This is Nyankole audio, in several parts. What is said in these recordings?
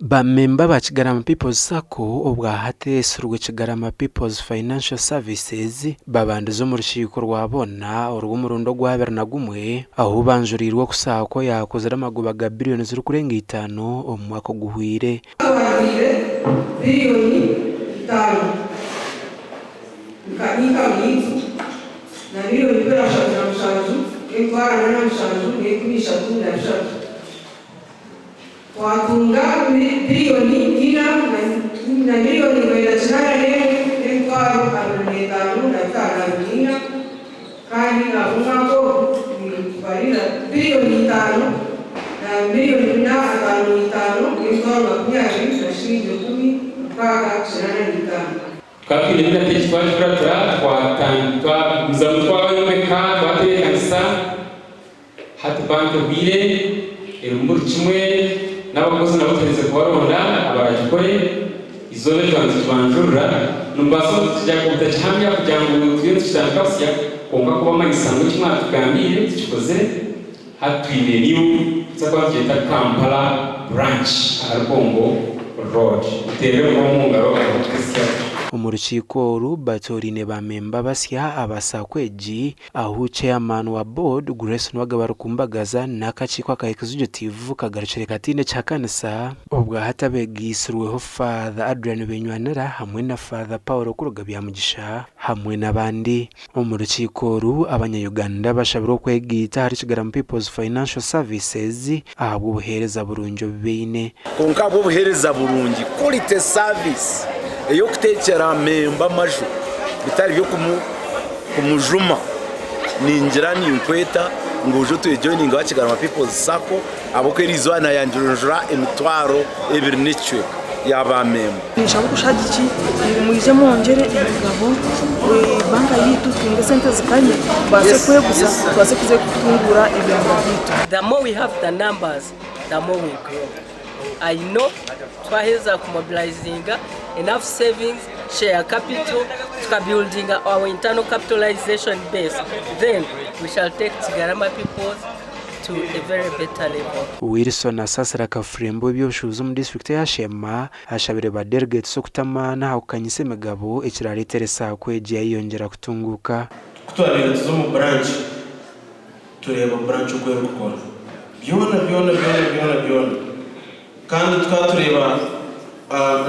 Ba memba ba Kigarama People's Sacco obwahati eyetsirwe Kigarama People's Financial Services babandize omu rukiiko rwa boona orw'omurundi ogwabiri na gumwe ahu banjuriirwe oku Sacco yaakozire amagoba ga biriyoni zirikurenga itaano omu mwaka oguhweire. Twabaire biriyoni itaano nka inkamu yaitu na miriyoni 37 n'emitwaro ana na mushanju n'enkumi ishatu na bishatu. Twatunga biriyoni ina na miriyoni rwenda kinaana n'emwe n'emitwaro abiri n'etaano na bitaano abiri n'ina, kandi ahabw'omwaka ogu nitubarira biriyoni itaano na miriyoni bina ataano n'itaano n'emitwaro 20 na shilingi 681. Tukaba twine eminota egi twagikuratira twagumizamu twayombeka twatebeekanisa. Hati banka ehweire, erimu buri kimwe, n'abakozi nabo tuherize kubaronda abaragikore. Eizooba eri twaba nitukibanjurira, nimubaasa obutakihamya kugira ngu turiyo nitukitandika busya, kwonka kubamanyisa ngu eki mwatugambiire tukikozire. Hati twine new tuza kuba nitugyeta Kampala branch ahari Bombo road. Muteerere Mukama omu ngaro ahabw'okutuhitsya. Omu rukiiko oru batooraine ba memba basya aba Sacco egi Ahu Chairman wa Board, Grace Nuwagaba Rukumbagaza n'akakiiko aka Executive kagarukire kataine kihakanisa, obwahati abeegaitsirweho Father Adrian Benywanira hamwe na Father Paul Kuruga Byamugisha hamwe n'abandi. Omu rukiiko oru, abanya-Uganda bashabirwe okwegaita ahari Kigarama People's Financial Services ahabw'obuheereza burungi obu baine. Kwonka ahabw'obuheereza burungi, quality service, ey'okuteekyera memba amaju bitari by'okumujuma, ningira ninkweta ngu oije otwejoininge aha Kigarama People's Sacco ahabw'okuba eriizooba nayanjurira 20,000 n'ekicweka ya ba memba. Ninshaba obushagiki mwije mwongyere emigabo banka yaitu tutunge esente zikanye tubaase kweguza tubaase kuza kutunguura ebyanga byaitu. The more we have the numbers, the more we grow. I know twaheza ku mobilizinga enough savings, share capital, tuka buildinga our internal capitalization base, then we shall take Kigarama peoples to a very better level. Wilson Asasira Kafurembe ow'eby'obushuubuzi omu disiturikiti eya Sheema ashabire ba delegates okutamaana aha kukanyisa emigabo ekirareetere Sacco egi yayeyongyera kutunguuka. Ku twabaire tuza omu branch tureeba branch oku erikukora byona byona byona byona byona kandi tukaba tureeba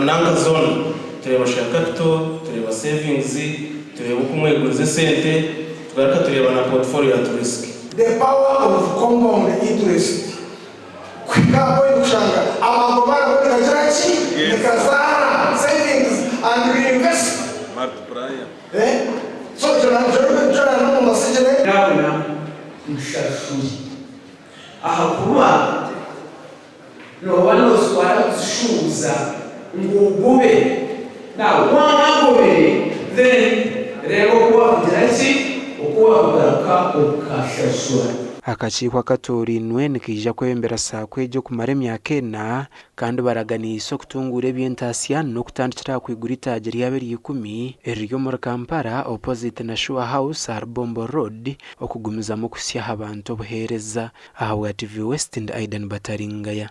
nanka zoona tureeba share capital, tureeba savings, tureeba oku mweguriza esente tugaruka tureeba na portfolio at risk. The power of compound interest kuhika aha point kushanga amagoba nago nigagira ki? Nigazaara savings and reinvest. Eh so ekyo nakyo nikyo nari mbasigire. Ndabona nshashuri ahakuba nooba noozitwara kuzishuubuza ngu ogube. Now waaba wagobire then reeba oku waakugira ki, oku waakugaruka okashashura. Akakiiko akatoorainwe nikaija kwebembera Sacco egi okumara emyaka ena Kandi baraganiise okutunguura eby'entaasya n'okutandikira aha kwigura eitaagi ryabo erya ikumi eriri omuri Kampala opposite na Sure House ahari Bombo Road okugumizamu kuhitsya aha bantu obuheereza. Ahabwa TV West ndi Aidan Bataringaya.